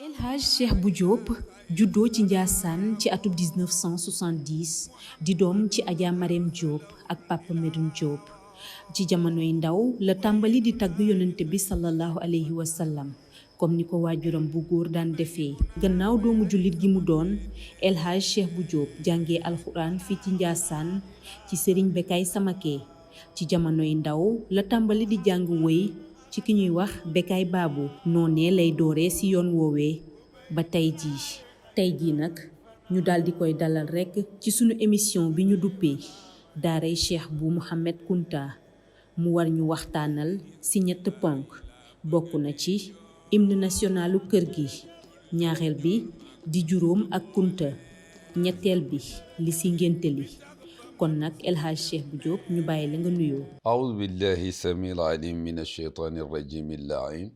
El Hadj Cheikh Bou Diop juddoo ci Njaasaan ci atub 1970 di doom ci Adja Marème Diop ak Papa Medoune Diop ci jamonoy ndaw la tàmbali di tagg yonente bi sallallahu alayhi wa sallam comme ni ko waajuram bu góor daan defee. gannaaw doomu jullit gi mu doon El Hadj Cheikh Bou Diop jàngee alxuraan fii ci Njaasaan ci Serigne Bekay Samaké ci jamonoy ndaw la tàmbali di jàng wëy ci ki ñuy wax Bekay Baabu noonee lay dooree ci yoon woowee ba tey jii nag ñu daal di koy dalal rekk ci sunu émission bi ñu duppee daaray Cheikh Bou Mouhamed Kounta mu war ñu waxtaanal ci ñett ponk bokk na ci hymne nationalu kër gi, ñaareel bi di juróom ak Kounta, ñetteel bi li ci ngénte li. kon nag El Hadj Cheikh Bou Diop ñu bàyyi la nga nuyoo. أعوذ بالله السميع العليم من الشيطان الرجيم اللعين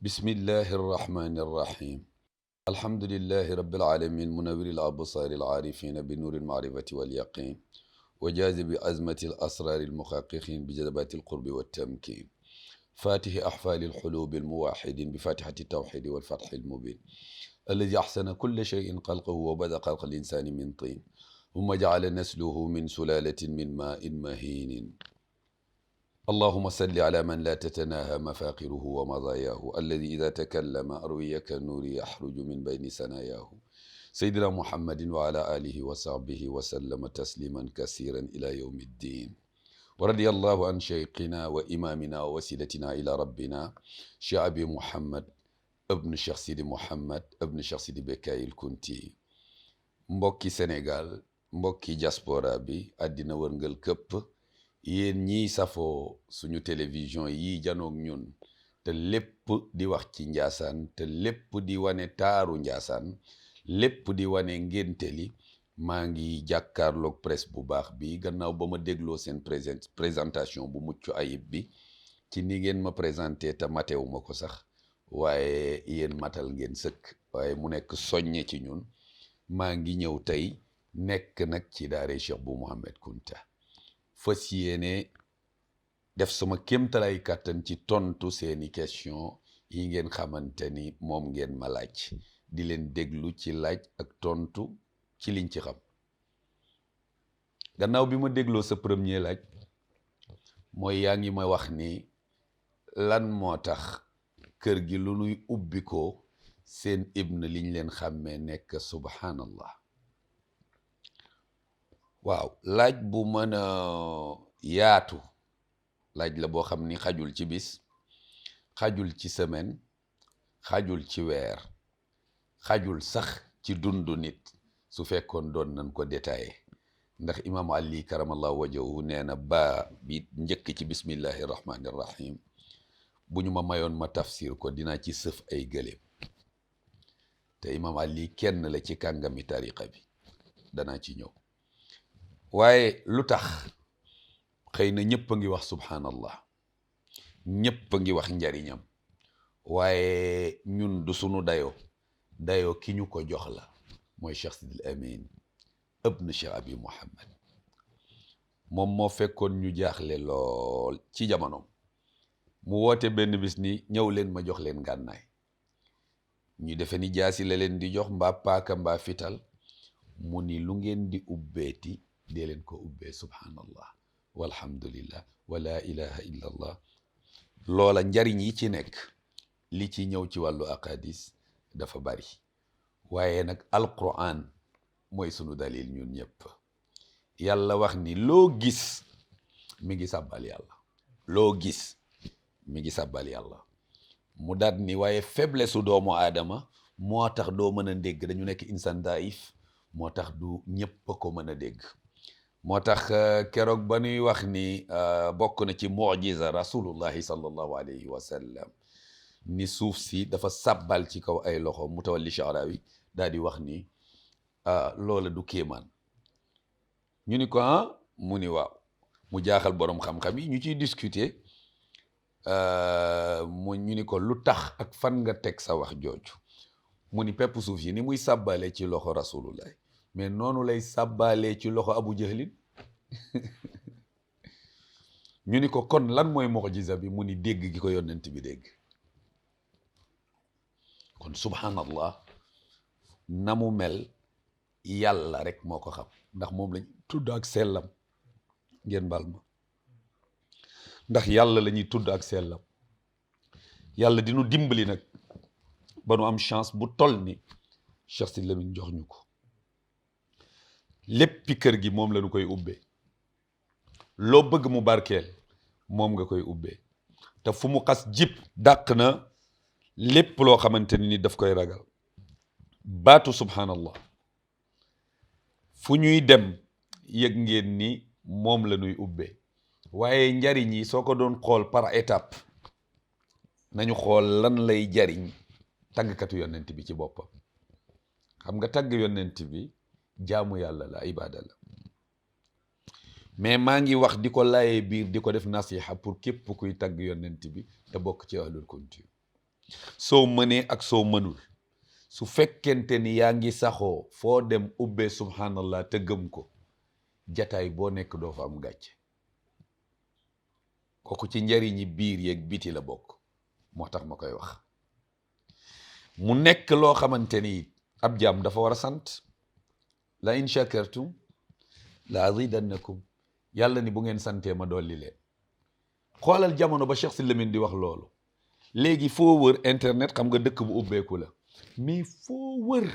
بسم الله الرحمن الرحيم الحمد لله رب العالمين منور الأبصار العارفين بنور المعرفة واليقين وجاذب أزمة الأسرار المحققين بجذبات القرب والتمكين فاتح أحفال الحلوب الموحد بفاتحة التوحيد والفتح المبين الذي أحسن كل شيء خلقه وبدأ خلق الإنسان من طين ثم جعل نسله من سلالة من ماء مهين اللهم صل على من لا تتناهى مفاقره ومضاياه الذي إذا تكلم أروي كالنور يحرج من بين ثناياه سيدنا محمد وعلى آله وصحبه وسلم تسليما كثيرا إلى يوم الدين ورضي الله عن شيخنا وإمامنا ووسيلتنا إلى ربنا شيخ أبي محمد ابن الشيخ سيدي محمد ابن الشيخ سيدي بكاي الكونتي mbokki Sénégal mbokki diaspora bi àddina wërngal këpp yéen ñiy safoo suñu télévision yi janoog ñun te lépp di wax ci Njaasaan te lépp di wane taaru Njaasaan lépp di wane ngénte li maa ngi jàkkaarloog presse bu baax bi gannaaw ba ma dégloo seen présentation bu mucc ayib bi ci ni ngeen ma présenté te matewu ma ko sax waaye yéen matal ngeen sëkk waaye mu nekk soññe ci ñun maa ngi ñëw tey nekk nag ci daare Cheikh Bou Mouhamed Kounta fas yéene def sama kéemtalay kàttan ci tontu seeni question yi ngeen xamante ni moom ngeen ma laaj di leen déglu ci laaj ak tontu ci liñ ci xam gannaaw bi ma dégloo sa premier laaj mooy yaa ngi ma wax ni lan moo tax kër gi lu nuy ubbi ko seen ibn liñ leen xàmmee nekk subhanallah waaw laaj bu mën a yaatu laaj la boo xam ni xajul ci bis xajul ci semaine xajul ci weer xajul sax ci dundu nit su fekkoon doon nañ ko détaillé ndax imam Ali karamallahu wajahu nee na baa bi njëkk ci bismillahi rahmani rahim bu ñu ma mayoon ma tafsir ko dinaa ci sëf ay gëléem te imam Ali kenn la ci kàngami tariqa bi danaa ci ñëw waaye lu tax xëy na ñëpp a ngi wax subhanallah ñëpp a ngi wax njariñam waaye ñun du sunu dayoo ki ñu ko jox la mooy Cheikh Sidil Amin ibn Cheikh Abi Mouhamed moom moo fekkoon ñu jaaxle lool ci jamonoom mu woote benn bis ni ñëw leen ma jox leen ngànnaay ñu defe ni jaasi la leen di jox mbaa paaka mbaa fital mu ni lu ngeen di ubbeeti dee leen ko ubbee subhanallah walhamdulillah wa la ilaha illa allah loola njariñ yi ci nekk li ci ñëw ci wàllu aqadis dafa bari waaye nag alquran mooy sunu dalil ñun ñëpp yàlla wax ni loo gis mi ngi sàbbal yàlla loo gis mi ngi sàbbal yàlla mu daat ni waaye faiblesse su doomu aadama moo tax doo mën a dégg dañu nekk insan daif moo tax du ñëpp a ko mën a dégg moo tax keroog ba ñuy wax ni bokk na ci mujiza rasulullahi sallallahu alayhi wa sallam ni suuf si dafa sàbbal ci kaw ay loxo Mutawalli Sha'rawi daal di wax ni loola du kéemaan ñu ni ko mu ni waaw mu jaaxal boroom xam-xam yi ñu ciy discuter ñu ni ko lu tax ak fan nga teg sa wax jooju mu ni pepp suuf yi ni muy sàbbale ci loxo rasulullahi mais noonu lay sàbbalee ci loxo Abu Jahlin ñu ni ko kon lan mooy mujiza bi mu ni dégg gi ko yonent bi dégg kon kon subhanallah na mu mel yàlla rek moo ko xam, ndax moom lañ tudd ak sellam. ngeen baal ma, ndax yàlla la ñuy tudd ak sellam. yàlla dinu dimbali nag ba nu am chance bu toll ni Cheikh Sidy Lamine jox ñu ko. léppi kër gi moom la ñu koy ubbee, loo bëgg mu barkeel moom nga koy ubbee, te fu mu xas jib dàq na lépp loo xamante ni daf koy ragal. baatu subhanallah fu ñuy dem yëg ngeen ni moom la ñuy ubbee, waaye njariñ yi soo ko doon xool par étape, nañu xool lan lay jariñ tàggkatu yonent bi ci boppam. xam nga tàgg yonent bi jaamu yàlla la, ibaada la, mais maa ngi wax di ko laayee biir di ko def nasiha pour képp kuy tàgg yonent bi te bokk ci ahlul kunti. soo mënee ak soo mënul, su fekkente ni yaa ngi saxoo foo dem ubbee subhanallah te gëm ko, jataay boo nekk doo fa am gàcce. kooku ci njariñi biir yeeg biti la bokk, moo tax ma koy wax. mu nekk loo xamante ni ab jaam dafa war a sant. la in shakartum la azidannakum, yàlla ni bu ngeen santee ma dolli leen. xoolal jamono ba Cheikh Sidy Lamine di wax loolu. léegi foo wër internet, xam nga dëkk bu ubbeeku la, mais foo wër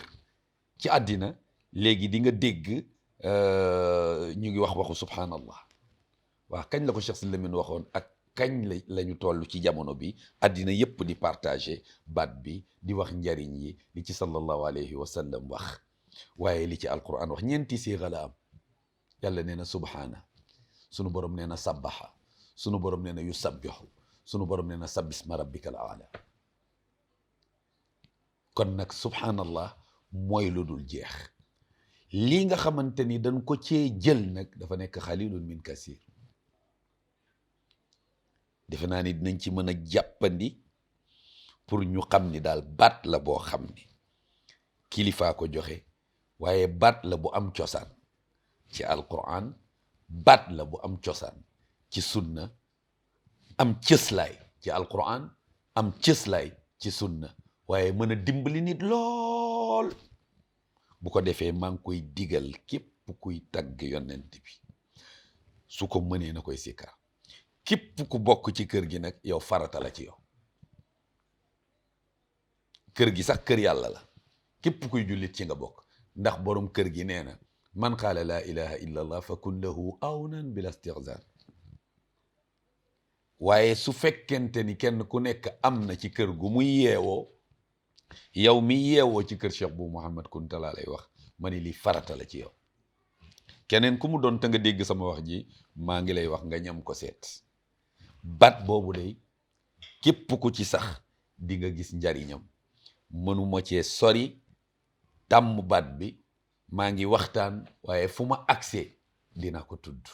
ci àddina léegi di nga dégg ñu ngi wax waxu subhanallah. waa kañ la ko Cheikh Sidy Lamine waxoon ak kañ la ñu toll ci jamono bi àddina yépp di partager baat bi, di wax njariñ yi li ci sallallahu alayhi wa sallam wax, waaye li ci alquran wax. ñeenti siixa la am. yàlla nee na subhaana, sunu borom nee na sabbaha, sunu borom nee na yusabbihu, sunu borom nee na sabbisma rabbika al aala. kon nag subhanallah mooy lu dul jeex. lii nga xamante ni dañ ko cee jël nag dafa nekk xalilun min kasir. defe naa ni dinañ ci mën a jàppandi pour ñu xam ni daal baat la boo xam ni kilifaa ko joxe, waaye baat la bu am cosaan ci alquran, baat la bu am cosaan ci sunna, am cëslaay ci alquran, am cëslaay ci sunna, waaye mën a dimbali nit lool. bu ko defee maa ngi koy digal képp kuy tagg yonent bi, su ko mënee na koy sikkar. képp ku bokk ci kër gi nag yow farata la ci yow. kër gi sax kër yàlla la, képp kuy jullit ci nga bokk, ndax borom kër gi nee na man qaala laa ilaha illa allah fa kun lahu awnan bila istihzan. waaye su fekkente ni kenn ku nekk am na ci kër gu muy yeewoo, yow mi yeewoo ci kër Cheikh bu Mouhamad Kunta laa lay wax ma ni lii farata la ci yow. keneen ku mu doon te nga dégg sama wax ji, maa ngi lay wax nga ñam ko seet. baat boobu day képp ku ci sax di nga gis njariñam. mënuma cee sori tàmm baat bi, maa ngi waxtaan, waaye fu ma agsee dina ko tudd.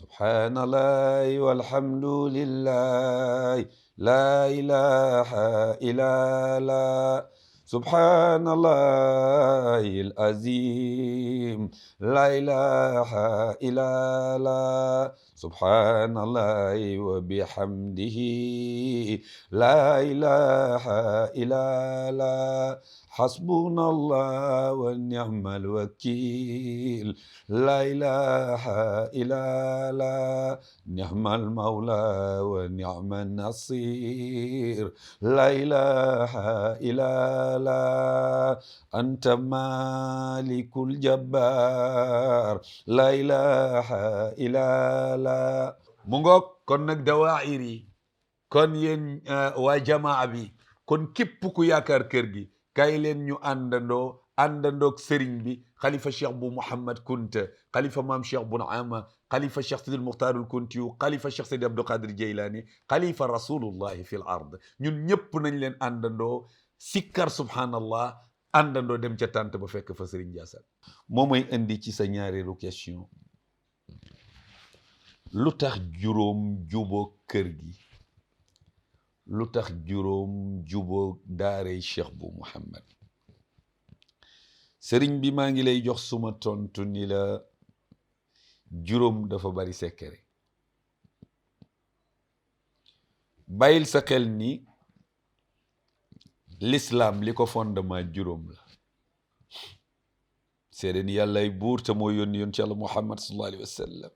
subhanallahi walhamdulillahi la ilaha illallah, subhanallahi al-azim la ilaha illallah, subhanallahi wa bihamdihi la ilaha illallah, hasbunallah wa ni'mal wakil la ilaha illallah, ni'mal mawla wa ni'man nasir la ilaha illallah, anta malikul jabbar la ilaha illallah. mu ngoog kon nag dawaayir yi, kon yéen waa jamaa bi, kon képp ku yaakaar kër gi, kay leen ñu àndandoog sëriñ bi, xalifa cheikh bu Mouhamad Kunta, xalifa maam cheikh bu Naama, xalifa cheikh Sidil Muxtaarul Kuntiyu, xalifa cheikh Sidi Abdul Qadir Jeylaani, xalifa rasulullahi fil ard. ñun ñëpp nañ leen àndandoo sikkar subhanallah, àndandoo dem ca tànt ba fekk fa sëriñ Ndiassane. moo may indi ci sa ñaareelu question, lu tax juróom juboo kër gi, lu tax juróom juboo daaray cheikh bu Mouhamad. sëriñ bi maa ngi lay jox suma tontu ni la juróom dafa bari secret. bàyyil sa xel ni l'islam li ko fondement juróom la seede ni yàllay buur te moo yónni yoon ci yàlla Muhammad sallallahu alayhi wa sallam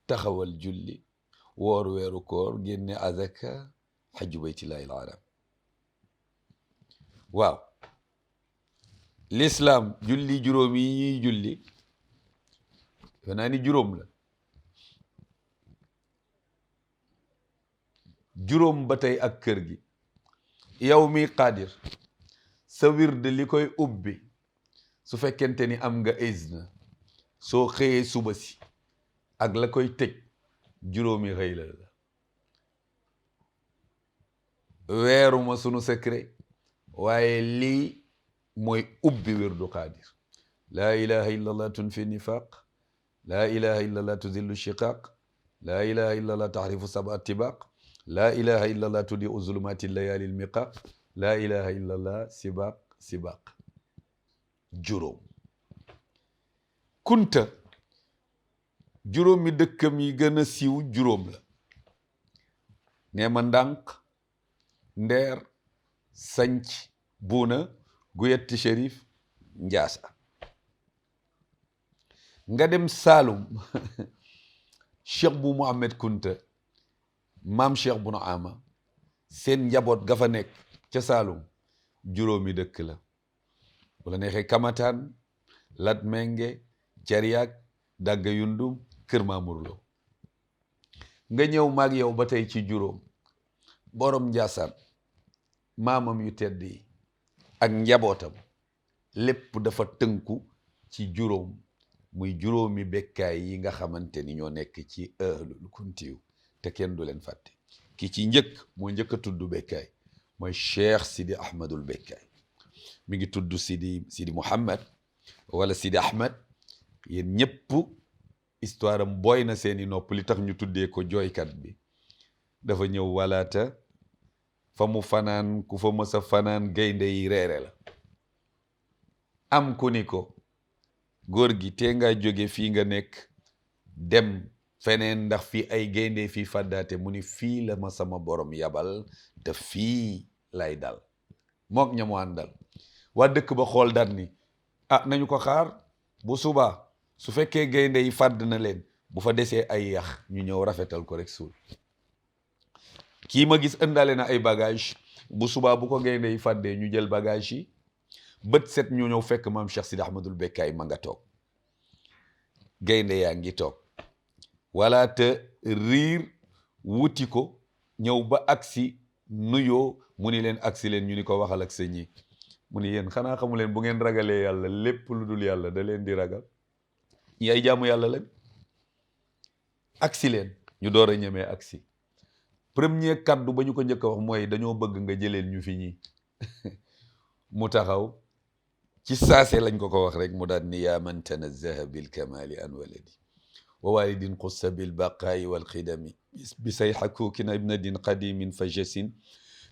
taxawal julli woor weeru koor génne azaka xajju baytillahi al haram waaw l'islam julli juróom yi ñuy julli yo naa ni juróom la juróom ba tey ak kër gi yow mi qaadir sa wird li koy ubbi su fekkente ni am nga izna soo xëyee suba si ak la koy tëj juróomi xëy la weeruma sunu secret waaye lii mooy ubbi wirdu qaadir laa ilaha illa allah tunfi nifaq laa ilaha illa allah tuzillu shiqaq laa ilaha illa allah tahrifu saba tibaq laa ilaha illa allah tudiu zulumati layali lmiqaq laa ilaha illa allah sibaq juróom kunta juróomi dëkkam yi gën a siiw juróom la neema ndànk ndeer sanc buuna guyetti shérif njaasa nga dem Saalum cheikh bu Mohamed Kunta maam cheikh bu Naama seen njaboot ga fa nekk ca Saalum juróomi dëkk la wala neexee Kamataan Latmenge Cariak Dagga Yundum Kër Maamur Lo nga ñëw maag yow ba tey ci juróom borom Njaasaan maamam yu tedd yi ak njabootam lépp dafa tënku ci juróom muy juróomi bekkaay yi nga xamante ni ñoo nekk ci ahlul kuntiyu te kenn du leen fàtte ki ci njëkk moo njëkk a tudd bekkaay mooy cheikh Sidi Ahmadul Bekkaay mi ngi tudd Sidi Muhammad wala Sidi Ahmad yéen ñëpp histoire am booy na seeni nopp li tax ñu tuddee ko jooykat bi dafa ñëw walaata fa mu fanaan ku fa mës a fanaan gaynde yi reere la am ku ni ko góor gi tee nga jóge fii nga nekk dem feneen ndax fii ay gaynde fii fàddaate mu ni fii la ma sama borom yabal te fii lay dal mook ñamu àndal waa dëkk ba xool dat ni nañu ko xaar bu subaa su fekkee gaynde yi fàdd na leen bu fa desee ay yax ñu ñëw rafetal ko rek suul kii ma gis ëndale na ay bagage bu subaa bu ko gaynde yi fàddee ñu jël bagage yi bët set ñu ñëw fekk maam Cheikh Sidi Ahmadul Bekkaay ma nga toog gaynde yaa ngi toog wala te riir wuti ko ñëw ba agsi nuyoo mu ni leen agsi leen ñu ni ko waxal ak sa ñi mu ni yéen xanaa xamu leen bu ngeen ragalee yàlla lépp lu dul yàlla da leen di ragal ñi ay jaamu yàlla leen agsi leen ñu door a ñemee agsi premier kaddu ba ñu ko njëkk a wax mooy dañoo bëgg nga jëleen ñu fi ñi mu taxaw ci saase lañ ko wax rek mu daal ni yaa man tanazzaha bil kamali an waladi wa walidin qussa bil baqaayi wal xidami bi say xakuukin ibnadin qadimin fajasin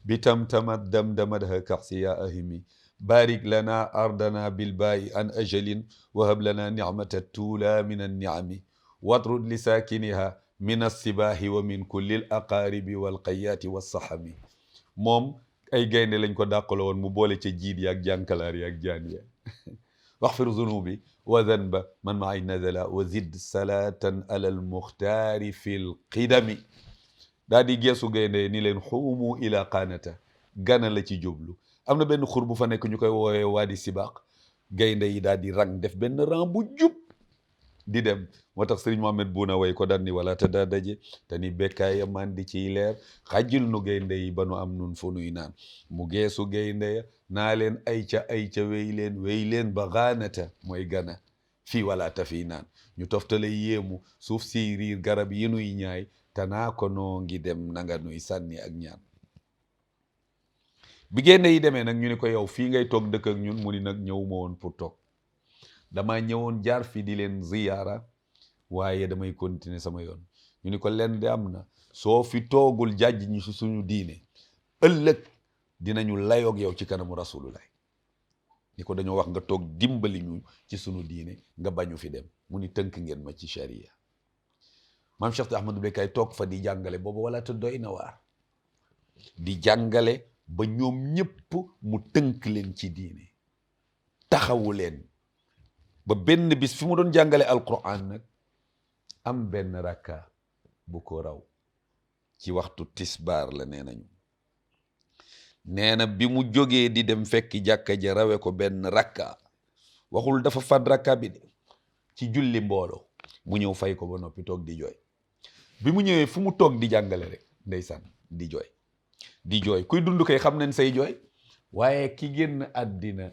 bi tamtamat damdamadha kaxsi ya ahimi barik lana ardana bil baayi an ajalin wahab lana nicmata tuula min anniami watrud li saakiniha min assibaahi wa min kulli al aqaaribi wal qayaati wassaxami moom ay gaynde lañ ko dàqalo woon mu boole ca jiit yaak jànkalaar yaak jaan ya waxfir zunubi wa zanba man maay nazala wa zid salatan ala al muxtaari fi l qidami daa di geesu gaynde ni leen xuumu ila qaanata gana la ci jublu am na benn xur bu fa nekk ñu koy woowee waadi sibaq gaynde yi daal di rang def benn rang bu jub di dem moo tax Sëriñ Mohamed Buuna way ko daan ni wala te daa daje te ni bekkaaya man di ciy leer xajjil nu gaynde yi ba nu am nun fu nuy naan mu geesu gaynde ya naa leen ay ca wéy leen ba gaanata mooy gana fii wala ta fii naan ñu toftale yéemu suuf si riir garab yi nuy ñaay te naa ko noo ngi dem nanga nuy sànni ak ñaan bi gaynde yi demee nag ñu ni ko yow fii ngay toog dëkk ak ñun mu ni nag ñëwuma woon pour toog dama ñëwoon jaar fi di leen ziyaara waaye damay continuer sama yoon ñu ni ko leen de am na soo fi toogul jàjj ñi ci suñu diine ëllëg dinañu layoog yow ci kanamu rasulullah ni ko dañoo wax nga toog dimbali ñu ci suñu diine nga bañu fi dem mu ni tënk ngeen ma ci sharia maam Cheikh Ahmadou Bekkaay toog fa di jàngale booba wala te doy na waar di jàngale ba ñoom ñëpp mu tënk leen ci diine taxawu leen ba benn bis fi mu doon jàngale alquran nag am benn rakka bu ko raw ci waxtu tisbaar la nee nañu nee na bi mu jógee di dem fekki jàkka ja rawe ko benn rakka waxul dafa fad rakka bi de ci julli mbooloo mu ñëw fay ko ba noppi toog di jooy bi mu ñëwee fu mu toog di jàngale rek ndeysaan di jooy kuy dund kay xam nañ say jooy waaye ki génn àddina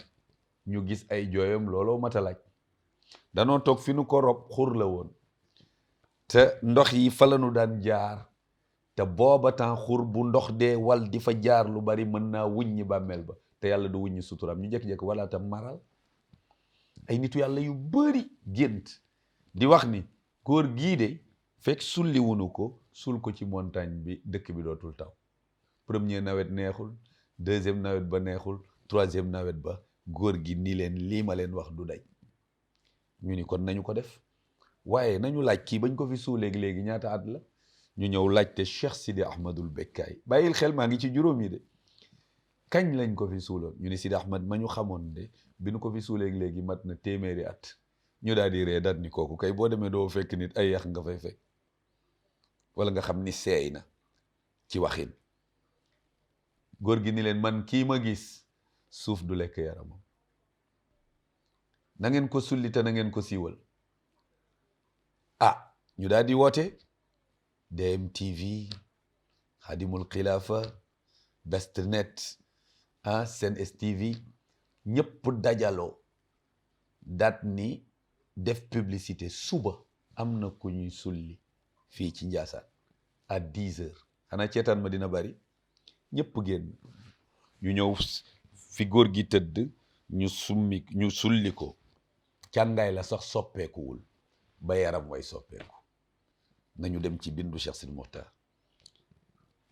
ñu gis ay jooyam looloo mat a laaj danoo toog fi nu ko rob xur la woon te ndox yi fa la nu daan jaar te booba temps xur bu ndox dee wal di fa jaar lu bari mën naa wuññi bàmmeel ba te yàlla du wuññi suturam ñu jékki-jékki wala tam maral ay nitu yàlla yu bari gént di wax ni góor gii de fekk sulli wunu ko sul ko ci montagne bi dëkk bi dootul taw premier nawet neexul deuxième nawet ba neexul troisième nawet ba góor gi ni leen lii ma leen wax du daj ñu ni kon nañu ko def waaye nañu laaj kii bañ ko fi suuleegi léegi ñaata at la ñu ñëw laajte Cheikh Sidi Ahmadul Bekkaay bàyyil xel maa ngi ci juróom yi de kañ lañ ko fi suuloon ñu ni Sidi Ahmad ma ñu xamoon de bi nu ko fi suuleegi léegi mat na téeméeri at ñu daal di ree dat ni kooku kay boo demee doo fekk nit ay yax nga fay fekk wala nga xam ni seey na ci waxin góor gi ni leen man kii ma gis suuf du lekk yaramam na ngeen ko sulli te na ngeen ko siiwal ñu daal di woote DMTV Xadimul Xilaafa Bestnet Sen STV ñëpp dajaloo daat ni def publicité suba am na ku ñuy sulli fii ci Njaasaan à 10 heures xanaa ceetaan ma dina bari ñëpp génn ñu ñëw fi góor gi tëdd ñu sulli ko càngaay la sax soppeekuwul ba yaram way soppeeku nañu dem ci bindu Cheikh Sidi Muxtaar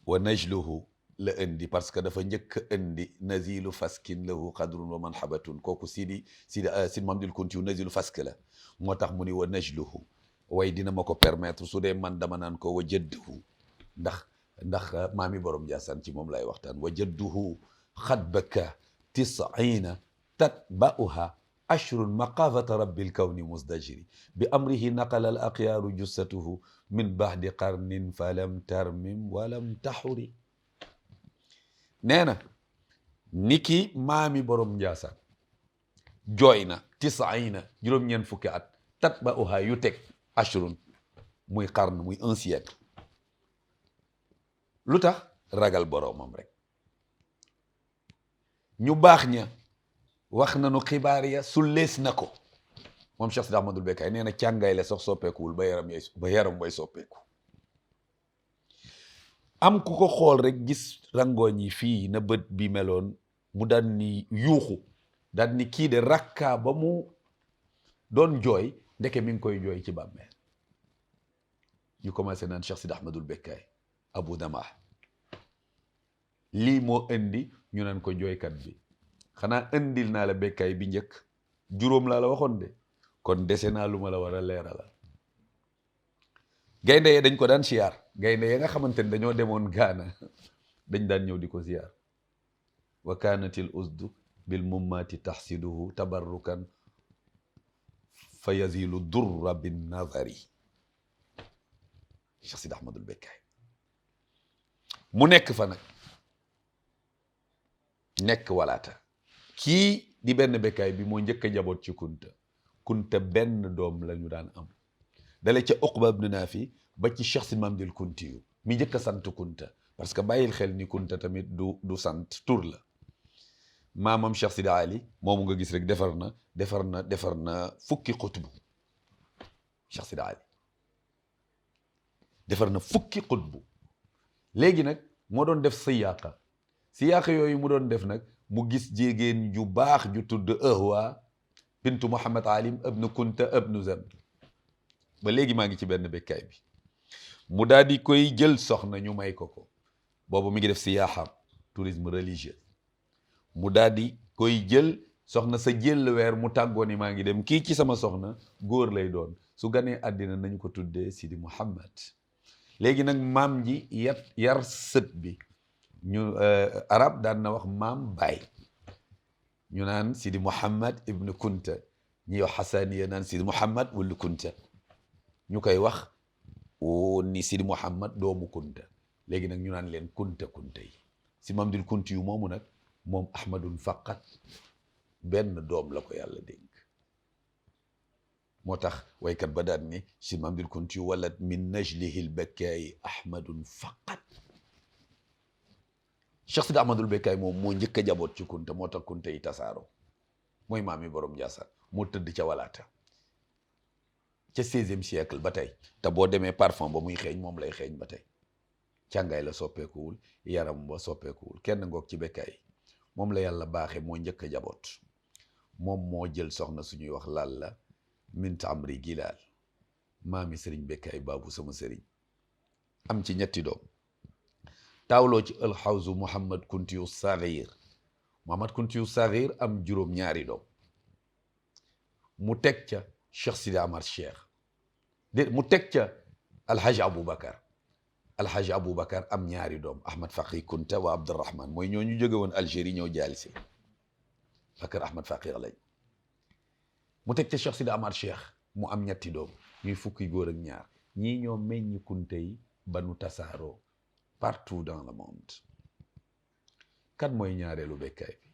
wa najluhu la indi parce que dafa njëkk indi nazilu faskin lahu qadrun wa manhabatun kooku Sidi Mamdul Kunti nazilu fask la moo tax mu ni wa najluhu way dina ma ko permettre su dee man dama naan ko wa jadduhu ndax maami borom Njaasaan ci moom lay waxtaan wa jadduhu xad baka 90 tatba'uha ashrun maqaafata rabbil kawni musdajiri bi amrihi naqala al aqyaaru jussatuhu min baxdi qarnin falam tarmim walam taxuri nee na niki maami borom Njaasaan jooy na 90 juróom-ñeent fukki at tatba'uha yu teg ashrun muy qarn muy un siècle lu tax ragal boromam rek ñu baax ña wax nañu xibaar ya sullees na ko moom Cheikh Sidi Ahmadul Bekkaay nee na càngaay la sax soppeekuwul ba yaram way soppeeku am ku ko xool rek gis rangooñ yi fii na bët bi meloon mu daan ni yuuxu daan ni kii de rakkaa ba mu doon jooy ndeke mi ngi koy jooy ci bàmmeel ñu commencé naan Cheikh Sidi Ahmadul Bekkaay Abu Damah lii moo indi ñu naan ko jooykat bi xanaa indil naa la Bekkaay bi njëkk juróom laa la waxoon de kon dese naa lu ma la war a leeralal gaynde yee dañ ko daan siyaar gaynde ya nga xamante ne dañoo demoon Gaana dañ daan ñëw di ko siyaar wa kaanatil usdu bil mummaati taxsiduhu tabarrukan fa yazilu durra bin nazari Cheikh Sidi Ahmadul Bekkaay mu nekk fa nag nekk walaata kii di benn Bekkaay bi moo njëkk a njaboot ci kunta benn doom la ñu daan am dale ca Uqba ibn Naafi ba ci Cheikh Sidi Mamdil Kunti yu mi njëkk a sant kunta parce que bàyyil xel ni kunta tamit du sant tur la maamam Cheikh Sidi Ali moomu nga gis rek defar na fukki xutbu Cheikh Sidi Ali defar na fukki xutbu léegi nag moo doon def siyaaqa yooyu mu doon def nag mu gis jigéen ju baax ju tudd Ahwa bintu Muhammad Alim ibnu Kunta ibnu Zamd ba léegi maa ngi ci benn Bekkaay bi mu daal di koy jël soxna ñu may ko boobu mi ngi def siyaaxam tourisme religieux mu daal di koy jël soxna sa jël weer mu tàggoo ni maa ngi dem kii ci sama soxna góor lay doon su ganee àddina nañu ko tuddee Sidi Muhammad léegi nag maam ji yar sët bi ñu arab daan na wax maam baay ñu naan Sidi Mouhammad ibn Kunta ñi wax xasaniya naan Sidi Mouhammad wulu Kunta ñu koy wax ni Sidi Mouhammad doomu Kunta léegi nag ñu naan leen Kunta yi si Mamdul Kunti yu moomu nag moom Ahmadun faqat benn doom la ko yàlla dénk moo tax waykat ba daan ni si Mamdul Kunti yu walat min najlihi lbekkaayi Ahmadun faqat Cheikh Sidi Ahmadul Bekkaay moom moo njëkk a jaboot ci Kunta moo tax Kunta yi tasaaro mooy maam yi borom Njaasaan moo tëdd ca walaata ca 16e siècle ba tey te boo demee parfum ba muy xeeñ moom lay xeeñ ba tey càngaay la soppeekuwul yaram ba soppeekuwul kenn ngoog ci Bekkaay moom la yàlla baaxe moo njëkk a jaboot moom moo jël soxna suñuy wax Lalla mint Amri Gilaal maami sëriñ Bekkaay baabu sama sëriñ am ci ñetti doom taawloo ci alxawzu Mouhamad Kuntiyu Saxiir Mouhamad Kuntiyu Saxiir am juróom-ñaari doom mu teg ca Cheikh Sidi Amar Cheikh mu teg ca Alhaji Aboubacar am ñaari doom Ahmad Faqih Kunta wa Abdurrahman mooy ñooñu jóge woon Algérie ñëw jaali si Bakar Ahmad Faqih lañ mu teg ca Cheikh Sidi Amar Cheikh mu am ñetti doom ñuy fukki góor ak ñaar ñii ñoo meññi Kunta yi ba nu tasaaroo partout dans le monde kan mooy ñaareelu Bekkaay bi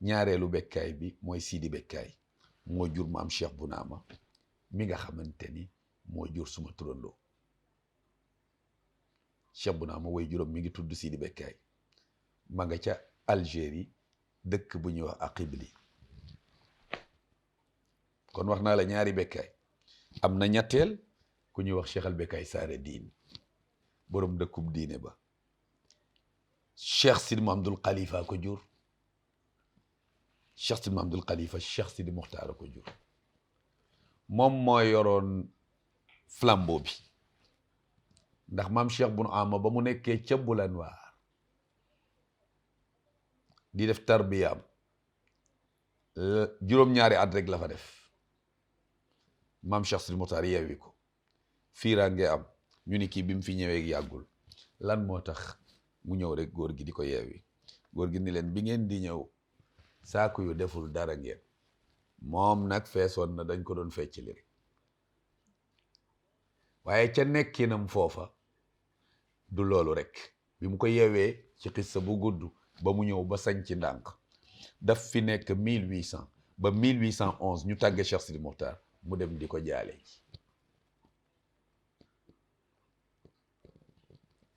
ñaareelu Bekkaay bi mooy Sidi Bekkaay moo jur maam Cheikh Bounama mi nga xamante ni moo jur suma turandoo Cheikh Bounama way juróom mi ngi tudd Sidi Bekkaay ma nga ca Algérie dëkk bu ñuy wax Aqibli kon wax naa la ñaari Bekkaay am na ñetteel ku ñuy wax Cheikh al Bekkaay Saare Diin borom dëkkub diine ba Cheikh Sidi Mahamadul Khalifa ko jur Cheikh Sidi Mahamadul Khalifa Cheikh Sidi Muxtaar ko jur moom moo yoroon flambeau bi ndax maam Cheikh Bun Ama ba mu nekkee ca Bulanwaar di def tarbiyaam juróom-ñaari at rek la fa def maam Cheikh Sidi Muxtaar yeewi ko fiiraange am ñu ni kii bi mu fi ñëwee yàggul lan moo tax mu ñëw rek góor gi di ko yeewi góor gi ni leen bi ngeen di ñëw saaku yu deful dara ngeen moom nag feesoon na dañ ko doon fecc li rek waaye ca nekkinam foofa du loolu rek bi mu ko yeewee ci xissa bu gudd ba mu ñëw ba sañ ci ndànk daf fi nekk 1800 ba 1811 ñu tàgge Cheikh Sidi Muxtaar mu dem di ko jaale ji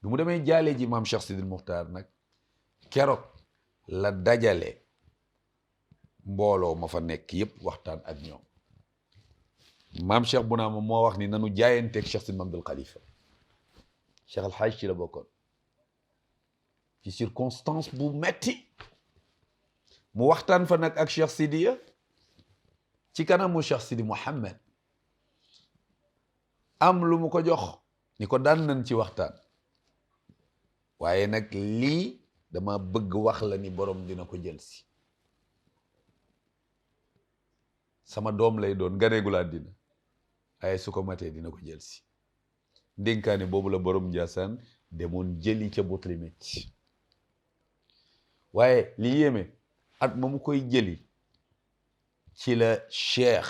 bi mu demee jaale ji maam Cheikh Sidi Muxtaar nag keroog la dajale mbooloo ma fa nekk yépp waxtaan ak ñoom maam Cheikh Bounama moo wax ni nanu jaayanteeg Cheikh Sidi Mahamadul Khalifa Cheikh Al Hadj ci la bokkoon ci circonstance bu metti mu waxtaan fa nag ak Cheikh Sidiya ci kanamu Cheikh Sidi Mouhamed am lu mu ko jox ni ko daan nañ ci waxtaan waaye nag lii dama bëgg wax la ni borom dina ko jël si sama doom lay doon ganeegul àddina waaye su ko matee dina ko jël si ndénkaane boobu la borom Njaasaan demoon jëli ca Butlimit waaye li yéeme at ma mu koy jëli ci la Cheikh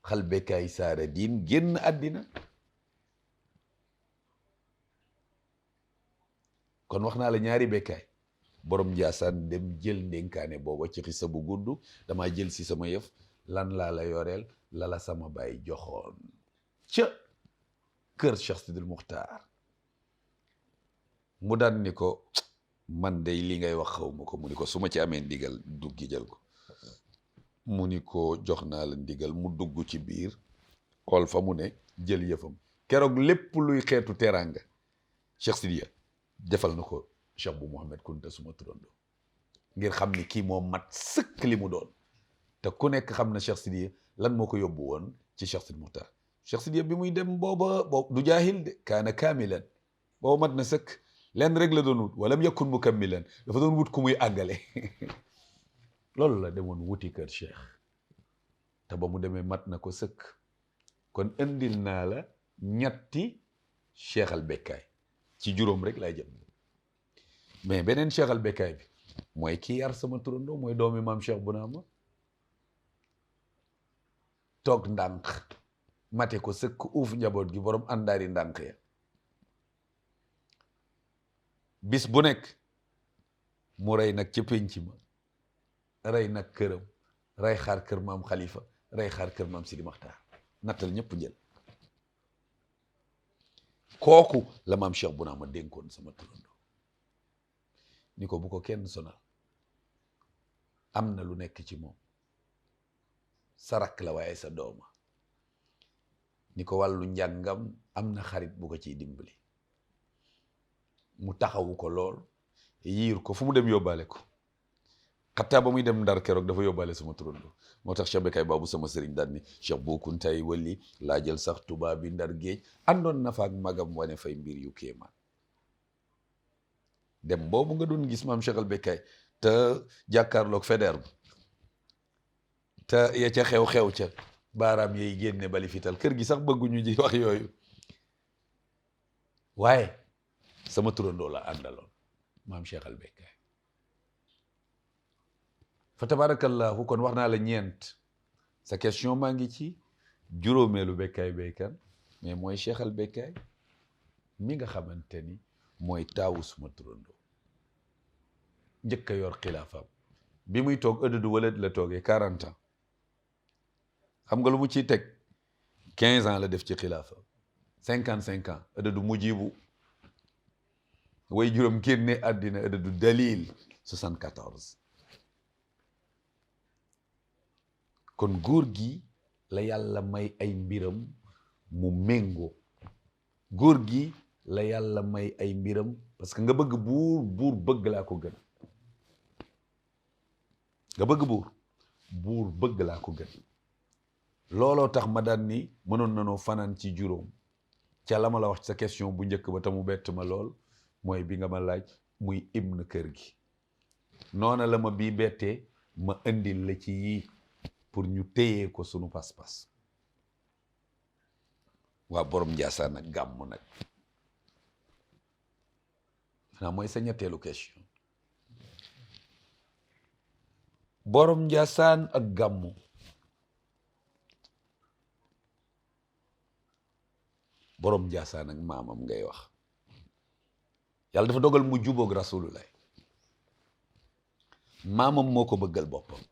Al Bekkaay Saare Diin génn àddina kon wax naa la ñaari Bekkaay borom Njaasaan dem jël ndénkaane booba ci xisa bu gudd dama jël si sama yëf lan laa la yoreel lala sama baay joxoon ca kër Cheikh Sidil Muxtaar mu daan ni ko man day li ngay wax xaw ma ko mu ni ko su ma ci amee ndigal duggi jël ko mu ni ko jox naa la ndigal mu dugg ci biir xool fa mu ne jël yëfam keroog lépp luy xeetu teraanga Cheikh Sidiya defal na ko Cheikh bu Mouhamed Kunta suma turando ngir xam ni kii moo mat sëkk li mu doon te ku nekk xam na Cheikh Sidiya lan moo ko yóbbu woon ci Cheikh Sidil Muxtaar Cheikh Sidiya bi muy dem booba du jaahil de kaana kaamilan booba mat na sëkk lenn rek la doon wut walam yakun mukammilan dafa doon wut ku muy àggale loolu la demoon wuti kër Cheikh te ba mu demee mat na ko sëkk kon indil naa la ñetti Cheikh Al Bekkaay ci juróom rek lay jëm mais beneen Cheikh al Bekkaay bi mooy kii yar sama turandoo mooy doomi maam Cheikh Bounama toog ndànk mate ko sëkk uuf njaboot gi borom àndaari ndànk ya bis bu nekk mu rey nag ca pénc ma rey nag këram rey xaar kër maam Khalifa rey xaar kër maam Sidi Maxtaar nattal ñëpp jël kooku la maam Cheikh Bounama dénkoon sama turandoo ni ko bu ko kenn sonal am na lu nekk ci moom sa rakk la waaye sa dooma ni ko wàllu njàngam am na xarit bu ko ciy dimbali mu taxawu ko lool yiir ko fu mu dem yóbbaale ko xataa ba muy dem Ndar keroog dafa yóbbaale sama turandoo moo tax Cheikh Bekkaay Baabu sama sëriñ daan ni Cheikh Bou Kountaay wali laa jël sax tubaab bi Ndar géej àndoon na fa ak magam wane fay mbir yu kéemaan dem boobu nga doon gis maam Cheikh al Bekkaay te jàkkaarloog Faidherbe te ya ca xew-xew ca baaraam yay génne bali fital kër gi sax bëgguñu ji wax yooyu waaye sama turandoo la àndaloon maam Cheikh al Bekkaay fa tabarakallahu kon wax naa la ñeent sa question maa ngi ci juróomeelu Bekkaay Baykan mais mooy Cheikh al Bekkaay mi nga xamante ni mooy taawu suma turandoo njëkk a yor xilaafam bi muy toog ëdddu walad la toogee 40 ans xam nga lu mu ciy teg 15 ans la def ci xilaafa 55 ans ëdddu mujibu way juróom génne àddina ëdddu dalil 74 kon góor gi la yàlla may ay mbiram mu méngoo góor gi la yàlla may ay mbiram parce que nga bëgg buur bëgg laa ko gën nga bëgg buur bëgg laa ko gën looloo tax ma daan ni mënoon nanoo fanaan ci juróom ca la ma la wax sa question bu njëkk ba tamu bett ma lool mooy bi nga ma laaj muy hymne kër gi noona la ma bii bettee ma indil la ci yii pour ñu téyee ko sunu pas-pas waa borom Njaasaan ak gàmmu nag xanaa mooy sa ñetteelu question borom Njaasaan ak gàmmu borom Njaasaan ak maamam ngay wax yàlla dafa dogal mu jubóog rasulullah maamam moo ko bëggal boppam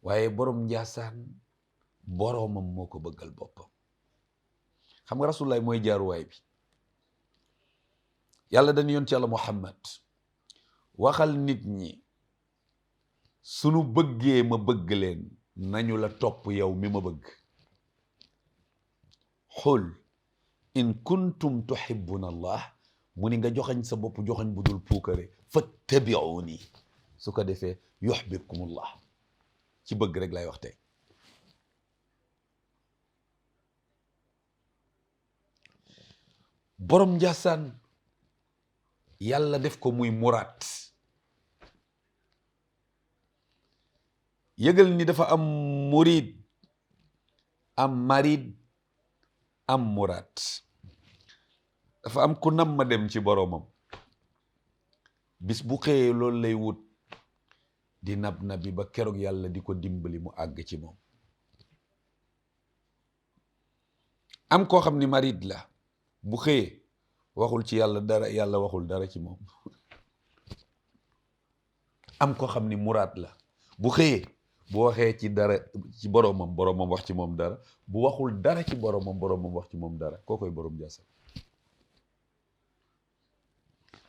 waaye borom Njaasaan boromam moo ko bëggal boppam xam nga rasulullah mooy jaaruwaay bi yàlla dañu yoon ci yàlla Muhammad waxal nit ñi sunu bëggee ma bëgg leen nañu la topp yow mi ma bëgg xul in kuntum tuhibbuna allah mu ni nga joxañ sa bopp joxañ bu dul puukare fattabi'uni su ko defee yuhbibkumullah ci bëgg rek lay wax tey borom Njaasaan yàlla def ko muy muraat yëgal ni dafa am murid am marid am muraat dafa am ku nam ma dem ci boromam bis bu xëyee loolu lay wut di nab nabi ba keroog yàlla di ko dimbali mu àgg ci moom am koo xam ni marid la bu xëyee waxul ci yàlla dara yàlla waxul dara ci moom am koo xam ni muraad la bu xëyee bu waxee ci dara ci boromam wax ci moom dara bu waxul dara ci boromam wax ci moom dara koo koy borom Njaasaan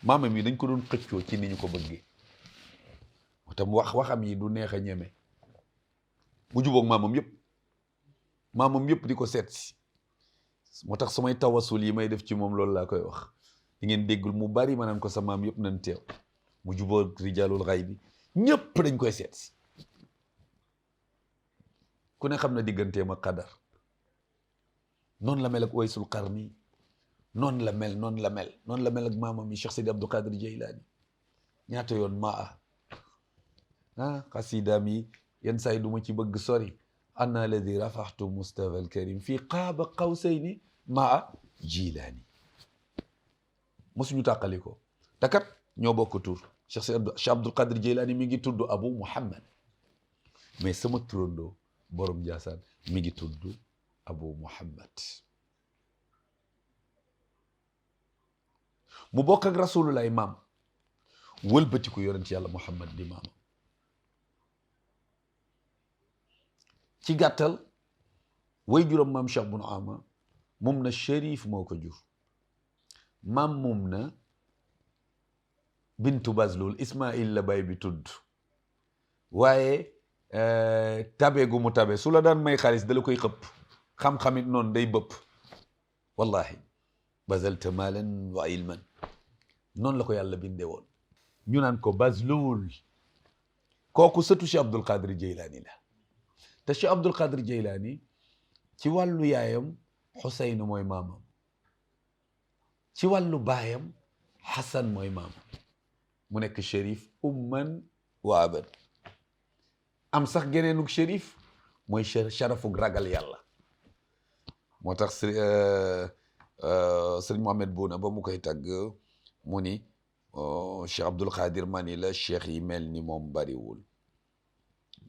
maamam yi dañ ko doon xëccoo ci ni ñu ko bëggee moo tax waxam yi du neex a ñeme mu jubóog maamam yëpp di ko seet si moo tax samay tawasul yi may def ci moom loolu laa koy wax di ngeen déggul mu bari ma naan ko sa maam yëpp nañ teew mu jubóog rijaalul xay bi ñëpp dañ koy seet si ku ne xam na digganteem ak Qadar noonu la mel ak Waysul Qarni noonu la mel ak maamam yi Cheikh Sidi Abdou Qadir Jeylaani ñaata yoon xasidaam yi yenn saa yi du ma ci bëgg sori ana alladi rafaxtu Mustafa al-Karim fii qaaba qawsayni maa Jilaani mosuñu tàqali ko te kat ñoo bokk tur Cheikh Abdul Qadir Jeylaani mi ngi tudd Abu Muhammad mais sama turandoo borom Njaasaan mi ngi tudd Abu Muhammad mu bokk ak rasulullah maam wëlbatiku yonent yàlla Muhammad di maamam ci gàttal way juróom maam Cheikh Bun Ama moom na Chérif moo ko jur maam moom na bintu Bazlul Ismaïl la bay bi tudd waaye tabe gu mu tabe su la daan may xaalis da la koy xëpp xam-xamit noonu day bëpp wallahi bazalta maalan wa ilman noonu la ko yàlla bindee woon ñu naan ko Bazlul kooku sëtu Cheikh Abdul Qadir Jeylaani la te Cheikh Abdul Qadir Jeylaani ci wàllu yaayam Xuseyn mooy maamam ci wàllu baayam Xasan mooy maamam mu nekk Chérif umman wa aban am sax geneenug Chérif mooy sharafug ragal yàlla moo tax sëriñ Mohamed Bouna ba mu koy tagg mu ni Cheikh Abdul Qadir mani la cheikh yi mel ni moom bariwul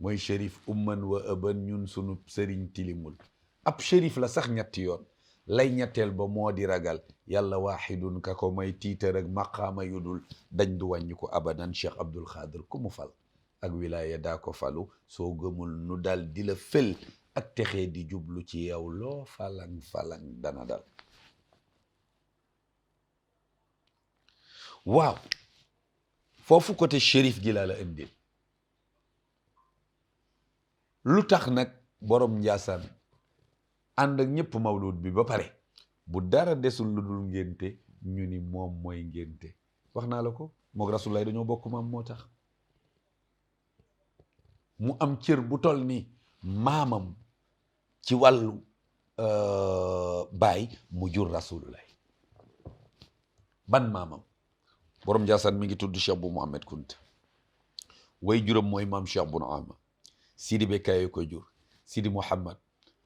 mooy Chérif umman wa aban ñun sunu sëriñ tilimul ab Chérif la sax ñetti yoon lay ñetteel ba moo di ragal yàlla waaxidun ka ko may tiitar ak maqaama yu dul dañ du wàññi ko abadan Cheikh Abdul Qadir ku mu fal ak wilaya daa ko falu soo gëmul nu dal di la fël ak texee di jublu ci yow loo falang dana dal waaw foofu côté Chérif gi laa la indil lu tax nag borom Njaasaan ànd ak ñëpp mawlud bi ba pare bu dara desul lu dul ngénte ñu ni moom mooy ngénte wax naa la ko moog Rasulullah dañoo bokk maam moo tax mu am cër bu toll ni maamam ci wàllu baay mu jur Rasulullah ban maamam borom Njaasaan mi ngi tudd Cheikh bu Mohamed Kunta way juróom mooy maam Cheikh Bun Ama Sidi Bekkaay ko jur Sidi Mouhamad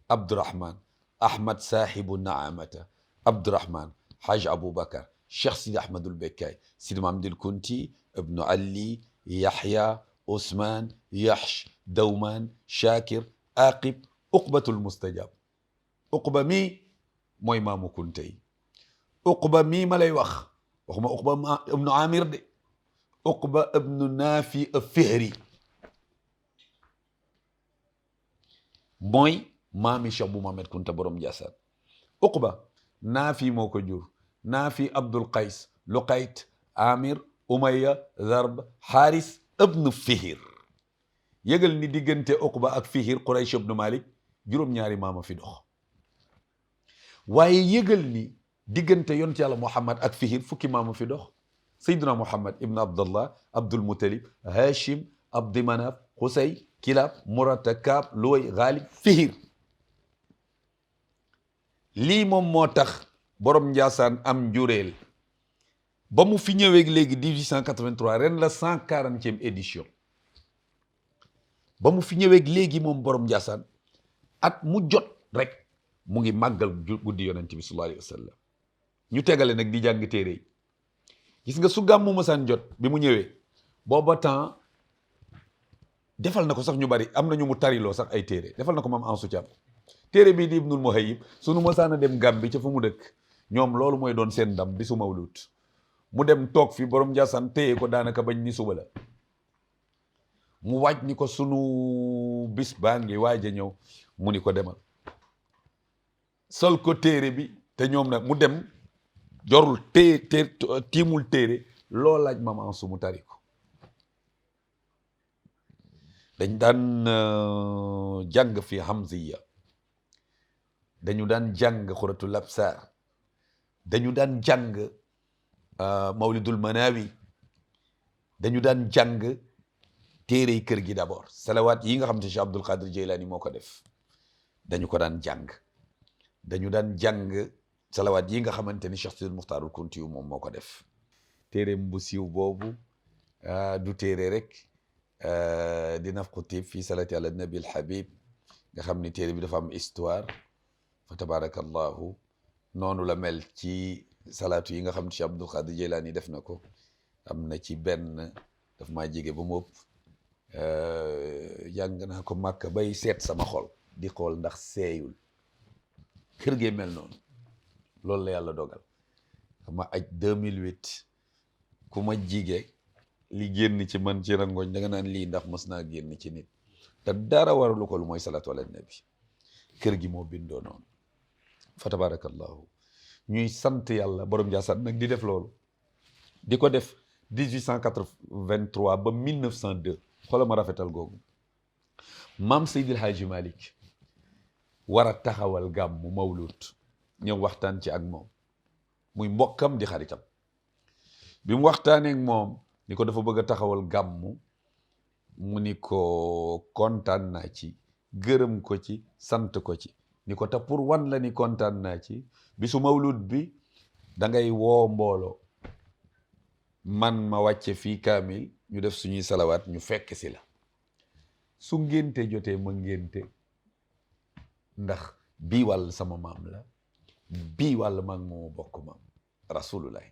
Abdourahman Ahmad Sahibu Naamata Abdourahman Haj Aboubacar Cheikh Sidi Ahmadul Bekkaay Sidi Mahamdil Kunti Ibnu Ali Yahya Ousmane Yahsh Dawman Shakir Aqib Uqbatul Mustajab Uqba mii mooy maamu Kunta yi Uqba mii ma lay wax waxuma Uqba ibnu Amir de Uqba ibnu Naafi Fihri mooy maami Cheikh bu Mohamed Kunta borom Njaasaan Uqba Naafi moo ko jur Naafi Abdul Qays Luqayt Amir Umayya Zarb Haris ibnu Fihir yëgal ni diggante Uqba ak Fihir Quraysh ibnu Malik juróom-ñaari maama fi dox waaye yëgal ni diggante yonent yàlla Muhammad ak Fihir fukki maama fi dox Sayyidina Muhammad ibn Abdullah Abdul Muttalib Hashim Abdi Manaf Xusay Kilab Murata Kaab Luway Ghalib Fihir lii moom moo tax borom Njaasaan am njureel ba mu fi ñëwee léegi 1883 ren la 140e édition ba mu fi ñëwee léegi moom borom Njaasaan at mu jot rek mu ngi màggal guddi yonent bi sallallahu alayhi wa sallam ñu tegale nag di jàng téere yi gis nga su gàmmu masaan jot bi mu ñëwee booba temps defal na ko sax ñu bari am na ñu mu tariloo sax ay téere defal na ko maam Ansu Caam téere bii di Ibnul Muhayyib sunu masaan a dem Gàmbi ca fa mu dëkk ñoom loolu mooy doon seen ndam bi su mawlud mu dem toog fi borom Njaasaan téye ko daanaka bañ ni suba la mu waaj ni ko sunu bis baa ngi waaj a ñëw mu ni ko demal sol ko téere bi te ñoom nag mu dem jorul tiimul téere loo laaj maam Ansu mu tari ko dañ daan jàng fi Hamziya dañu daan jàng Xuratul Absaar dañu daan jàng Mawlidul Manawi dañu daan jàng téere yi kër gi d'abord salawaat yi nga xam te Cheikh Abdul Qadir Jeylaani moo ko def dañu ko daan jàng dañu daan jàng salawaat yi nga xamante ni Cheikh Sidil Muxtaarul Kunti yu moom moo ko def téereem bu siiw boobu du téere rek di Nafqu Tiib fii salaati ala nabi al habib nga xam ni téere bi dafa am histoire fa tabarakallahu noonu la mel ci salaatu yi nga xam ne Cheikh Abdul Qadir Jeylaani def na ko am na ci benn daf maa jege ba mu ëpp jàng naa ko màkk bay seet sama xol di xool ndax seeyul kër gee mel noonu. loolu la yàlla dogal ma aj 2008 ku ma jige li génn ci man ci rangoñ da nga naan lii ndax mës naa génn ci nit te dara waralu ko lu mooy salaatu ala nabi. kër gi moo bindoo noonu fa tabarakallahu ñuy sant yàlla borom Ndiassane nag di def loolu di ko def 1883 ba 1902 xoolal ma rafetal googu maam Seydil Hadji Malick war a taxawal gàmmu mawlud ñëw waxtaan ci ak moom muy mbokkam di xaritam bi mu waxtaanee ak moom ni ko dafa bëgg a taxawal gàmmu mu ni ko kontaan naa ci gërëm ko ci sant ko ci ni ko te pour wan la ni kontaan naa ci bisu mawlud bi da ngay woo mbooloo man ma wàcce fii kaamil ñu def suñuy salawaat ñu fekk si la su ngénte jotee ma ngénte ndax bii wàll sama maam la bii wàll maag moo bokk maam rasulullah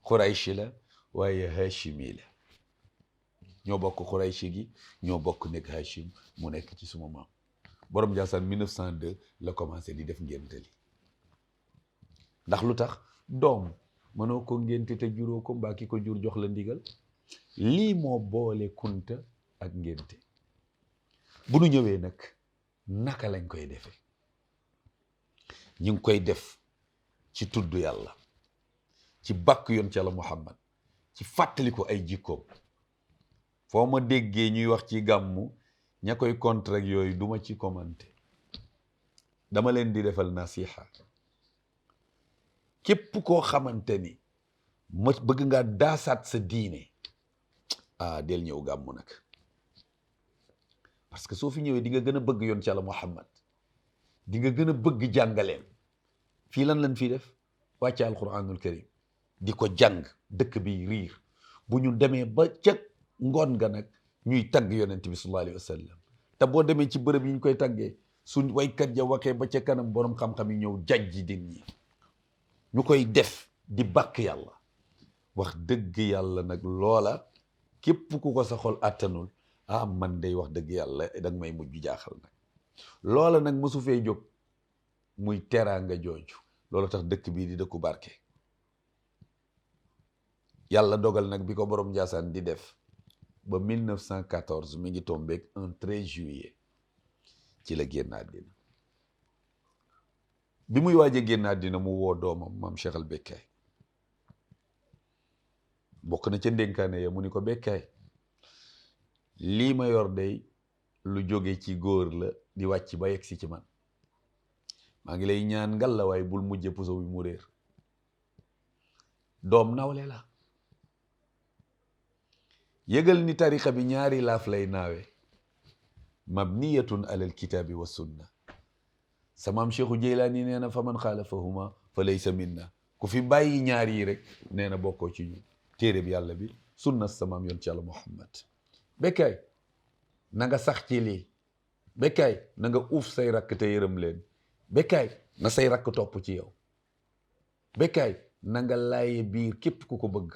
xurayshi la waaye hashimi la ñoo bokk xurayshi gi ñoo bokk nekk hashim mu nekk ci suma maam borom Ndiassane 1902 la commencé di def ngénte li ndax lu tax doom mënoo ko ngénte te juróo ko mbaa ki ko jur jox la ndigal lii moo boole kunta ak ngénte bu nu ñëwee nag naka lañ koy defee ñu ngi koy def ci tudd yàlla ci bàkk yoon ci yàlla Muhammad ci fàttali ko ay jikkoom foo ma déggee ñuy wax ci gàmmu ña koy contre ak yooyu duma ci commenté dama leen di defal nasiha képp koo xamante ni ma bëgg ngaa daasaat sa diine del ñëw gàmmu nag parce que soo fi ñëwee di nga gën a bëgg yoon ci yàlla Muhammad di nga gën a bëgg jàngaleem fii lan lañ fii def wàcce alquranul karim di ko jàng dëkk bi riir bu ñu demee ba ca ngoon nga nag ñuy tagg yonent bi sallallahu alayhi wa sallam te boo demee ci bërëb yi ñu koy taggee su waykat ja waxee ba ca kanam borom xam-xam yi ñëw jajji din ñi ñu koy def di bàkk yàlla wax dëgg yàlla nag loola képp ku ko sa xol attanul man day wax dëgg yàlla danga may mujj jaaxal nag loola nag mosu fee jóg muy teraanga jooju loola tax dëkk bii di dëkku barke yàlla dogal nag bi ko borom Ndiassane di def ba 1914 mi ngi tombeek un 13 juillet ci la génn àddina bi muy waaj a génn àddina mu woo doomam maam Cheikh al Bekkaay bokk na ca ndénkaane ya mu ni ko Bekkaay lii ma yor day lu jóge ci góor la di wàcc ba yegg si ci man maa ngi lay ñaan ngal la waaye bul mujje puso bi mu réer doom nawle la yëgal ni tariqa bi ñaari laaf lay naawe mabniyatun alal kitaabi wa sunna samaam Cheikhu Jeylaani nee na fa man xaalafahuma fa laysa minna ku fi bàyyi ñaar yi rek nee na bokkoo ci ñun téere bi yàlla bi sunna samaam yoon ci yàlla Muhammad Bekkaay na nga sax ci lii Bekkaay na nga uuf say rakk te yërëm leen Bekkaay na say rakk topp ci yow Bekkaay na nga laaye biir képp ku ko bëgg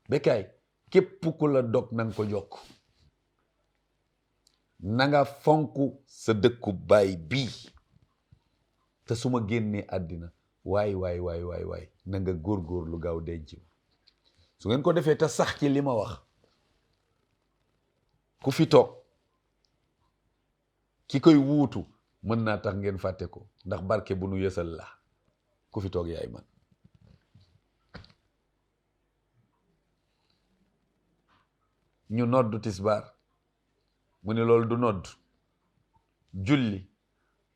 Bekkaay képp ku la dog na nga ko jokk na nga fonk sa dëkku baay bii te su ma génnee àddina waay na nga góorgóorlu gaaw denc ma su ngeen ko defee te sax ci li ma wax ku fi toog ki koy wuutu mën naa tax ngeen fàtte ko ndax barke bu nu yësal la ku fi toog yaay man ñu nodd tisbaar mu ne loolu du nodd julli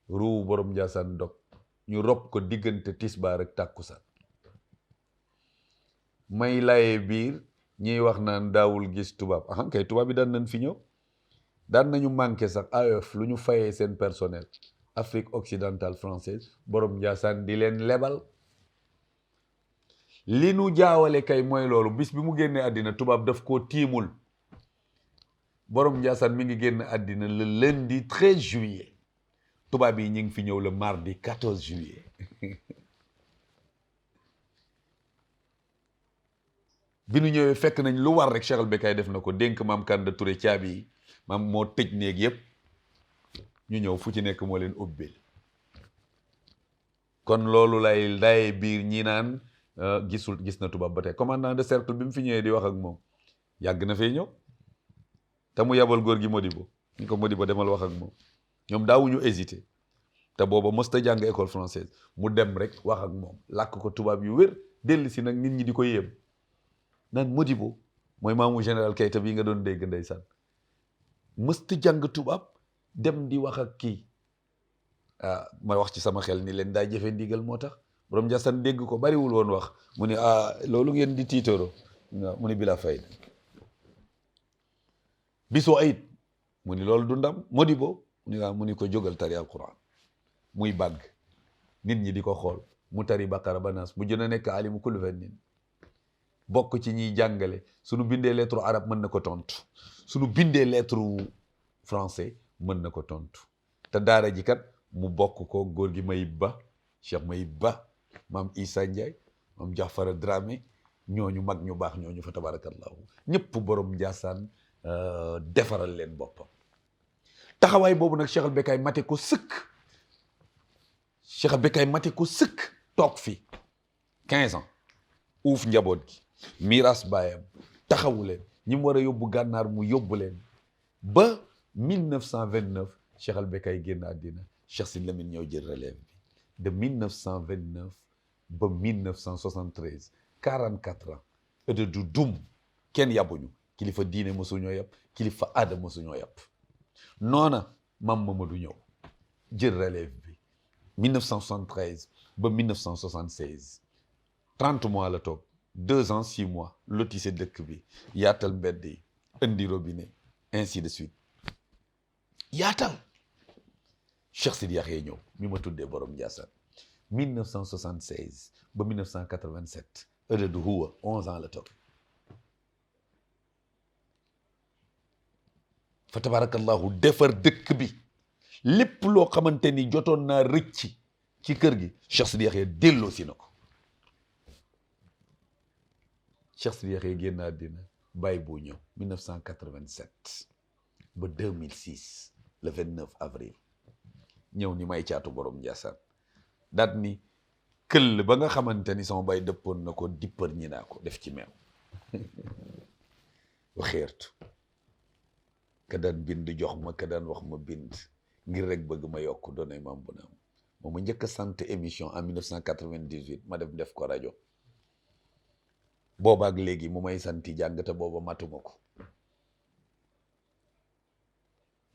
ruu borom Ndiassane dog ñu rob ko diggante tisbaar ak tàkkusaan may laye biir ñiy wax naan daawul gis tubaab kay tubaab bi daan nañ fi ñëw daan nañu manqué sax AOF lu ñu fayee seen personnel Afrique occidentale française borom Ndiassane di leen lebal li nu jaawale kay mooy loolu bis bi mu génnee àddina tubaab daf koo tiimul borom Ndiassane mi ngi génn àddina le lundi 13 juillet tubaab yi ñu ngi fi ñëw le mardi 14 juillet bi nu ñëwee fekk nañ lu war rek Cheikh al Bekkay def na ko, dénk maam Kanda Touré caabi yi, maam moo tëj néeg yëpp, ñu ñëw fu ci nekk moo leen ubbil. kon loolu lay laye biir ñi naan gis na tubaab ba tey. commandant de cercle bi mu fi ñëwee di wax ak moom yàgg na fee ñëw, te mu yabal góor gi Modibo, ñu ko Modibo demal wax ak moom. ñoom daawuñu hésité, te booba mos ta jàng école française, mu dem rek wax ak moom làkk ko tubaab yu wér, dellu si nag nit ñi di ko yéem naan Modibo mooy maamu général Keita bii nga doon dégg ndeysaan, mos ta jàng tubaab dem di wax ak kii. ma wax ci sama xel ni leen daa jëfe ndigal moo tax borom Ndiassane dégg ko bariwul woon wax, mu ni loolu ngeen di tiitoro, mu ni bila fayda. bisoo ayit mu ni loolu du ndam. Modibo mu ni ko jógal tari alquran, muy bàgg nit ñi di ko xool mu tari baqara ba naas, mu jën a nekk alimu kulli fannin, bokk ci ñiy jàngale. suñu bindee lettre arabe mën na ko tontu, suñu bindee lettre français mën na ko tontu. te daara ji kat mu bokk ko góor gi Mayib Ba, Cheikh Mayib Ba, maam Issa Ndiaye, maam Jaafara Dramé, ñooñu mag ñu baax ñooñu fa tabarakallahu ñëpp borom Ndiassane defaral leen boppam. taxawaay boobu nag Cheikh al Bekkay mate ko sëkk, Cheikh al Bekkay mate ko sëkk, toog fi 15 ans uuf njaboot gi, miiras baayam, taxawu leen, ñi mu war a yóbbu gànnaar mu yóbbu leen ba 1929 Cheikh al Bekkay génn àddina. Cheikh Sidi Lamine ñëw jël relève bi de 1929 ba 1973, 44 ans de du dum, kenn yabuñu, kilifa diine mosuñoo yàpp, kilifa aada mosuñoo yàpp. noona mam Mamadou ñëw jël relève bi 1973 ba 1976, 30 mois la toog, 2 ans 6 mois lotissé dëkk bi, yaatal mbedd yi, indi robinet, ainsi de suite, yaatal. Cheikh Sidi Yaxya ñëw mi ma tuddee borom Ndiassane 1976 ba 1987, ëdëdu huwa 11 ans la toog. fa tabarakallahu defar dëkk bi, lépp loo xamante ni jotoon naa rëcc ci kër gi Cheikh Sidi Yaxya delloo si na ko. Cheikh Sidi Yaxya génn àddina bàyyi boo ñëw 1987 ba 2006 le 29 avril ñëw ni may caatu borom Ndiassane, daat ni këll ba nga xamante ni sama bay dëppoon na ko dippar ñi naa ko def ci meew waxeertu ka daan bind jox ma, ka daan wax ma bind, ngir rek bëgg ma yokk doonay maam bu naam. moom ma njëkk a sant émission en 1998 ma def ko rajo. boobaak léegi mu may santi jàng te booba matuma ko,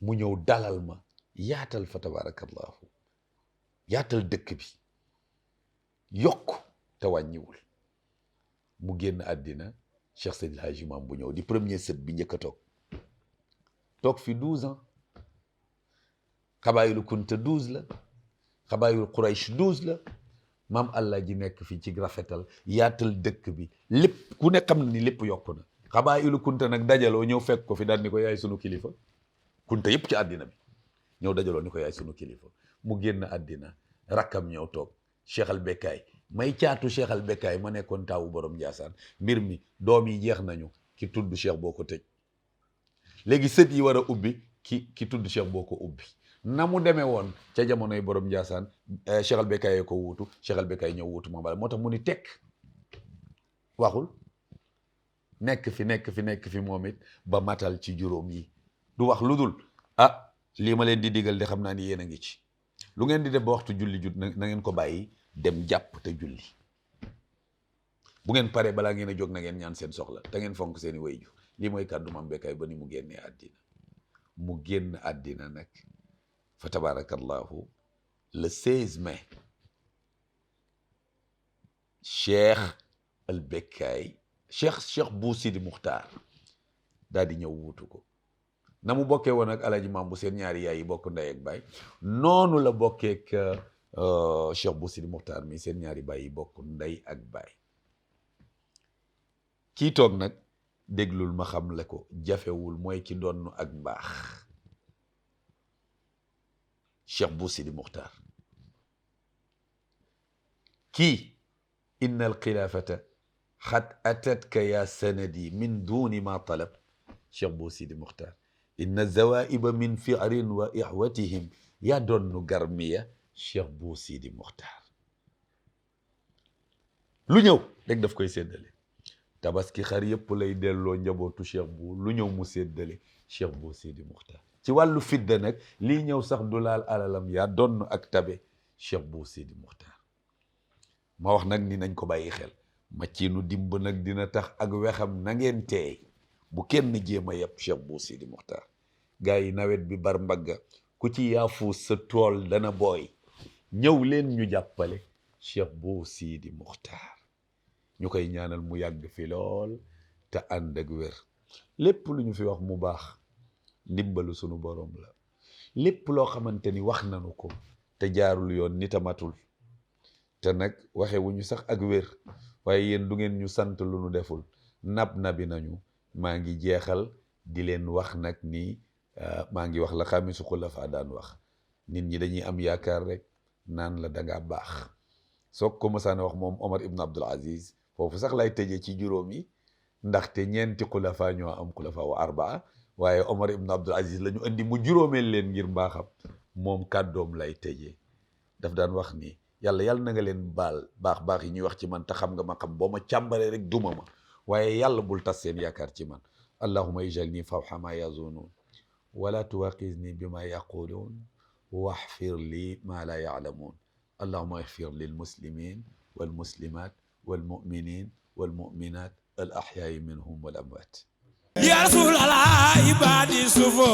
mu ñëw dalal ma, yaatal fa tabarakallahu, yaatal dëkk bi, yokk te wàññiwul. mu génn àddina Cheikh Seydil Hadji Maam bu ñëw di premier sët bi njëkk a toog fi 12 ans. xabaayilu Kunta 12 la, xabaayilu Quraysh 12 la, maam Allah ji nekk fii ci rafetal, yaatal dëkk bi, lépp ku ne xam na ni lépp yokku na. xabaayilu Kunta nag dajaloo ñëw fekk ko fi daal ni ko yaay sunu kilifa. Kunta yëpp ci àddina bi ñëw dajaloo ni ko yaay sunu kilifa. mu génn àddina, rakkam ñëw toog, Cheikh al Bekkay, may caatu Cheikh al Bekkay ma nekkoon taawu borom Ndiassane. mbir mi doom yi jeex nañu, ki tudd Cheikh boo ko tëj. léegi sët yi war a ubbi, ki tudd Cheikh boo ko ubbi. na mu demee woon ca jamonoy borom Ndiassane, Cheikh al Bekkay ko wuutu, Cheikh al Bekkay ñëw wuutu ma bala. moo tax mu ni tekk waxul, nekk fi moom it ba matal ci juróom yi. du wax lu dul lii ma leen di digal de xam naa ni yéen a ngi ci. lu ngeen di def ba waxtu julli jut na ngeen ko bàyyi dem jàpp te julli. bu ngeen paree balaa ngeen a jóg na ngeen ñaan seen soxla te ngeen fonk seeni wayju. lii mooy kàddu Maam Bekkay ba ni mu génnee àddina. mu génn àddina nag fa tabarakallahu le 16 mai Cheikh al Bekkay, Cheikh Bou Sidi Muxtaar daal di ñëw wuutu ko. na mu bokkee woon ak Alaaji Maam bu seen ñaari yaay yi bokk ndey ak baay, noonu la bokkee ak Cheikh Bou Sidi Muxtaar mi seen ñaari baay yi bokk ndey ak baay. kii toog nag déglul ma xam le ko, jafewul, mooy ki doon ak mbaax. Cheikh Bou Sidi Muxtaar kii inna al xilaafata xat atatka ya sanadi min duni ma talab Cheikh Bou Sidi Muxtaar inna zawaiba min fi'rin wa ixwatihim yaa doonnu garmiya Cheikh Bou Sidi Muxtaar lu ñëw rek daf koy séddale tabaski xar yëpp lay delloo njabootu Cheikh Bou lu ñëw mu séddale Cheikh Bou Sidi Muxtaar ci wàllu fidda nag lii ñëw sax du laal alalam yaa donn ak tabe Cheikh Bou Sidi Muxtaar ma wax nag ni nañ ko bàyyi xel ma ciinu dimb nag dina tax ak wexam na ngeen teey bu kenn jéem a yeb Cheikh Bou Sidi Muxtaar gars yi nawet bi bar mbagga ku ci yaafuus sa tool dana booy ñëw leen ñu jàppale Cheikh Bou Sidi Muxtaar ñu koy ñaanal mu yàgg fi lool te ànd ak wér lépp lu ñu fi wax mu baax ndimbalu sunu borom la lépp loo xamante ni wax nanu ko te jaarul yoon nit a matul te nag waxe wuñu sax ak wér waaye yéen du ngeen ñu sant lu nu deful nabi nañu maa ngi jeexal di leen wax nag ni maa ngi wax la xamisu xulafa daan wax nit ñi dañuy am yaakaar rek naan la dangaa baax soo ko mësaan wax moom Omar ibn Abdul Aziz foofu sax lay tëjee ci juróom yi ndaxte ñeenti xulafa ñoo am xulafa wa arbaa waaye Omar ibn Abdul Aziz la ñu andi mu juróomeel leen ngir mbaaxam moom kàddoom lay tëjee daf daan wax ni yàlla na nga leen baal baax yi ñuy wax ci man te xam nga ma xam boo ma càmbaree rek duma ma waaye yàlla bul tas seen yaakaar ci man allahuma ijalni fawxa ma yazunun wala tuwaqizni bima yaqulun waxfir li ma la yaalamuun allahuma ixfir lilmuslimin walmuslimat walmuminin walmuminat al axyaai minhum wal amwat ya rasul allah ibadi sufo